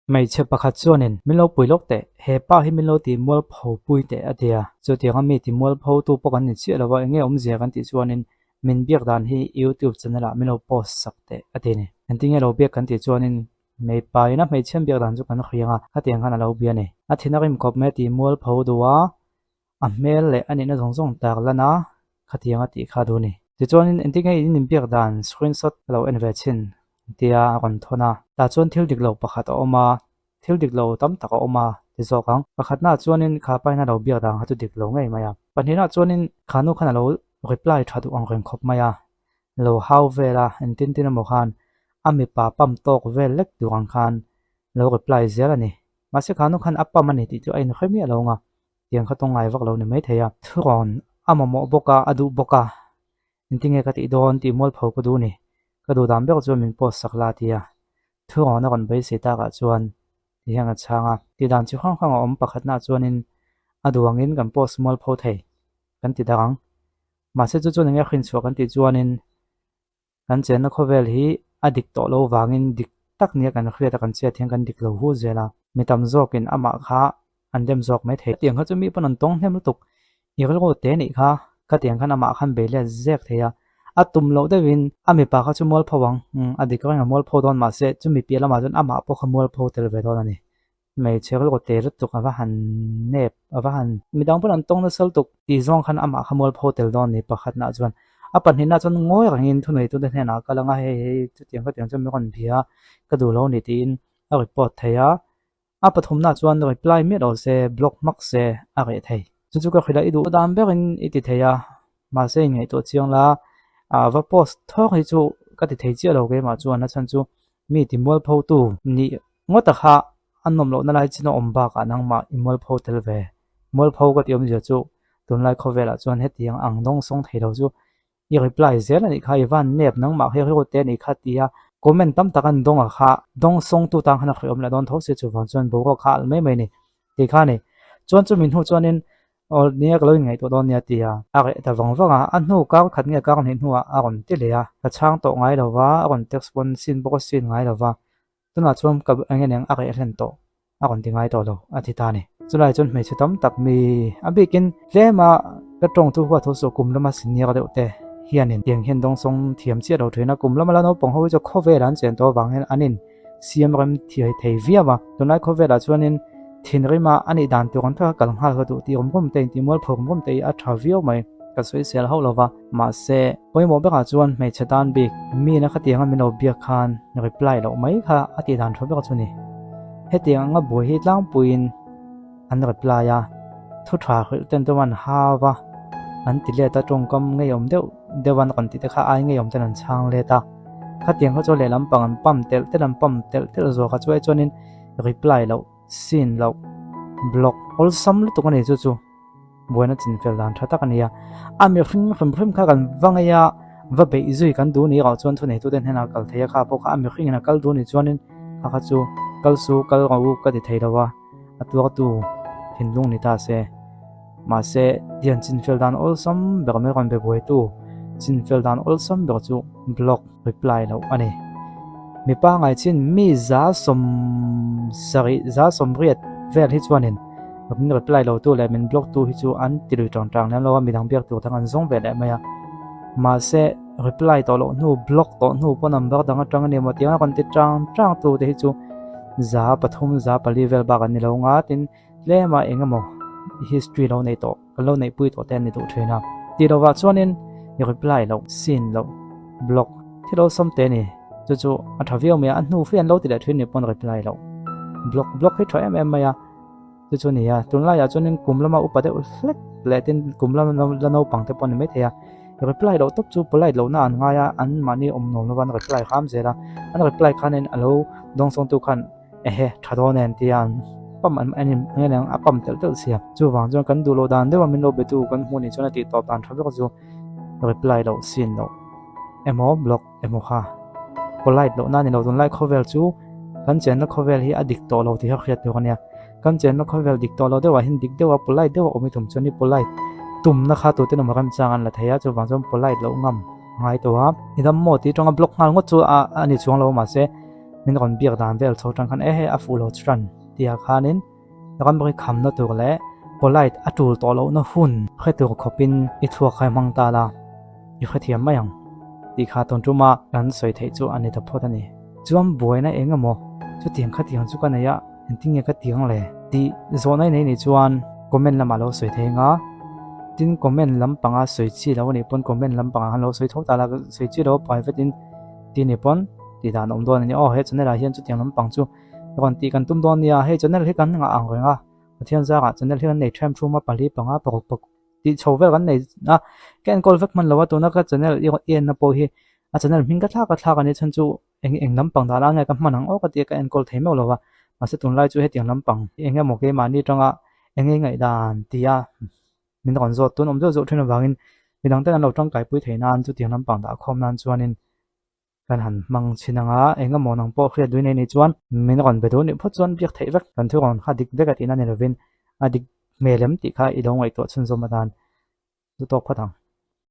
Hmeichhe pakhat chuanin, Min lo pui lawk teh, he pa hi min lo ti mualpho pui teh a ti a. Chutianga mi ti mualpho tu pawh kan ni chiah lo a, enge awmzia kan tih chuanin min biak dan hi YouTube channel ah min lo post sak teh a ti a ni. Engtinge lo biak kan tih chuanin hmeipa ina hmeichhe an biak dan chu kan hriang a, khatiang khan a lo bia a ni. A thin a rim khawp mai a ti mualpho duh a, a hmel leh a nihna zawng zawng tak lan a, khatiang a tih kha duh a ni. Tichuanin engtinge in inbiak dan screenshot ka lo en ve chhin tia a rawn thawn a. Tah chuan thil dik lo pakhat a awm a, thil dik lo tam tak a awm a ti zawk ang. Pakhatnaah chuanin kha paina lo biak dan kha chu dik lo ngei mai a. Pahnihnaah chuanin kha nu khan a lo reply tha duh ang reng khawp mai a, lo hau vel a, engtin tin emaw khan a mipa pump tawk vel lek tur ang khan lo reply zel a ni. Mahse kha nu khan a pump a ni tih chu a inhre miah lo ang a, tiang kha tawngngai vak lo ni maithei a. Thurawn a mamawh bawk a, a duh bawk a, engtinge ka tih dawn tih mualpho ka duh ni, ka duh dan ber chuan min post sak la tia thurawn a rawn beisei takah chuan ti hian a chhang a. Tih dan chi hrang hrang a awm pakhatnaah chuanin a duh angin kan post mualpho thei kan ti dak ang. Mahse chu chuan enge hrinchhuah kan tih chuanin Kan chenna khawvel hi a dik tawh lo vangin dik tak nia kan hriat a kan chet hian kan dik lo hu zel a, mi tam zawkin amah kha an dem zawk mai thei. Tiang kha chu mi pawn an tawng hnem lutuk, i rilru te nih kha, khatiang khan amah khan bei let zek thei a, a tum loh deuhin a mipa kha chu mualpho ang, a dik reng a mualpho dawn mahse chumi piah lamah chuan amah pawh kha mualpho tel ve dawn a ni. Hmeichhe rilru te lutuk a va han nep a va han midang pawn an tawng nasa lutuk tih zawng khan amah kha mualpho tel dawn a ni pakhatnaah chuan a pahnihnaah chuan ngawi rengin thuneitute hnenah a kal ang a hei hei chutiang khatiang chuan min rawn bia a ka duh lo a ni tiin a report thei a a pathumnaah chuan reply miah lo se block hmak se a reh thei chu chu ka hrilh a i duh dan berin i ti thei a mahse inngaihtuah chiang la a va post thawk hi chu ka ti thei chiah lo keimah chuan a chhan chu mi ti mualpho tu nih Ngawta kha a nawm lohna lai chin a awm bakah nangmah i mualpho tel ve. Mualpho ka tih awmzia chu tunlai khawvelah chuan hetiang ang dawng sawng thei lo chu i reply zel a nih kha, i van nep nangmah hi rilru te a nih kha tia comment tam tak an dawng a kha dawng sawngtu tan khan a hrilh awm leh dawn tho si chuvang chuan boruak kha a alh mai mai a ni tih kha a ni. Chuan chumi hnu chuanin aw nia ka lo inngaihtuah dawn nia tia a reh ta vang vang a, a hnu kar khat nge kar hnih hnuah a rawn ti leh a, ka chhang tawh ngai lo va, a rawn text pawn sin bawk a sin ngai lo va. Tunah chuan ka eng eng a reh hlen tawh a rawn ti ngai tawh lo a ti ta a ni. Chulai chuan hmeichhe tam tak mi a bikin tlema ka tawng chu huat ho suh kum lama senior deuh te hianin tiang hian dawngsawng thiam chiah lo thin a, kum lama la naupang ho hi chu khawvel an chen tawh avang hian an in siam rem thiai thei viau a. Tunlai khawvelah chuanin thinrima a nih dan tur ang taka kal nghal ka duh tih rum rum te intih mualpho rum rum te hi a tha viau mai ka sawisel hauh lo va mahse Pawimawh berah chuan hmeichhe tan bik mina khatianga min lo biak khan reply loh mai kha a tih dan tha ber chu ni. Hetiang anga buai hi tlangpuiin an reply a, thu tha hrilh ten chuan an hau va, an ti let a, tawngkam ngeiawm deuh deuh an rawn tih te kha ai ngeiawm ten an chhang let a. Khatiang kha chu lehlam pang an pump telh telh an pump telh telh zawk a, chuai chuanin reply loh, seen loh, block awlsam lutuk a ni chu chu. Buaina chinfel dan tha tak a ni a, a mihring hrim hrim kha kan va ngei a, va beih zui kan duh ni erawh chuan thuneitute hnenah kal thei a, kha pawh kha a mihringin a kal duh ni chuanin kha kha chu kal su kal rawh u ka ti thei lo a, a tuartu thinlung ni ta se. Mahse, tiang chinfel dan awlsam ber mai rawn be buaitu chinfel dan awlsam ber chu block reply loh a ni. Mipa ngaichin mi 70, 180 vel hi chuanin Min reply lo tu leh min block tu hi chu an ti lui tang tang lem lo a, midang biak tur dang an zawng ve leh mai a. Mahse reply tawh loh hnu, block tawh hnu pawh number dang atang a ni maw tiang a rawn ti tang tang tu te hi chu 300, 400 vel bak an ni lo nga tin tlem a eng emaw history lo nei tawh, kan lo neihpui tawh te an ni duh thin a. Tih lovah chuanin i reply loh, seen loh, block thil awlsam te a ni. Chu chu a tha viau mai a, a hnu fe an lo ti leh thin ni pawn reply loh, block, block hi tha em em mai a. Chu chu a ni a, tunlaiah chuanin kum lama upa deuh hlek leh tin kum lama la naupang te pawh a ni maithei a, reply loh tawp chu polite lohna an ngai a, an mahni awm nuam lova an reply hram zel a, an reply khanin a lo dawngsawngtu khan ehe tha dawn em tia an pump an en en ang a pump telh telh sia. Chuvang chuan kan duh loh dan deuha min lo betu kan hmuh nih chuan a tih tawp dan tha vek chu reply loh sin loh emaw block emaw kha polite loh na ni lo tunlai khawvel chu kan chenna khawvel hi a dik tawh lo tih kha hriat tur a nia kan chenna khawvel dik tawh lo deuhah hian dik deuha polite deuha awm i tum chuan i polite tumna kha tute emaw remchang an la thei a chuvang chuan polite loh ngam a ngai tawh a i dam maw tih atanga block nghal ngawt chu a a ni chuang lo mahse. min rawn biak dan vel chho tan khan e hei a fuh lo chuan tih ah khanin ram ri khamna tur leh polite a tul tawh lohna hun hre tur khawpin i thluak kha i hmang ta la i hrethiam mai ang tih kha tun tuma kan sawi theih chu a ni ta phawt a ni. Chuan buaina eng emaw chutiang khatiang chu ka nei a, engtin nge ka tiang le tih zawhna i nei nih chuan comment lamah lo sawi thei anga, tin comment lampanga sawi chi lo anih pawn comment lampangah khan lo sawi tho ta la, sawi chi lo private in tih nih pawn tih dan a awm dawn a ni. Aw he channel ah hian chutiang lampang chu rawn tih kan tum dawn nia, hei channel hi kan ngah ang reng a, Pathian zarah channel hi kan nei ṭhem ṭhum a, pali panga paruk paruk tih chho vel kan nei a, ka enkawl vek hman lo a, tuna ka channel i enna pawh hi a channel hming ka thlak a thlak a nih chhan chu eng eng lampang dan a nge ka hman ang aw ka ti a, ka enkawl thei meuh lo va, mahse tunlai chu hetiang lampang eng emaw keimahni atanga eng nge ngaihdan tia min rawn zawt tun awm zeuh zeuh ṭhin avangin midang ten an lo ṭangkaipui thei nan chutiang lampang dah khawm nan chuanin Kan han hmang chhin ang a, eng emaw nang pawh hriat duin ei nih chuan min rawn be duh nih phawt chuan biak theih vek kan thu rawn kha dik vek a tihna ni lovin a dik hmel em tih kha i lo ngaihtuah chhunzawm atan zu tawk phawt ang.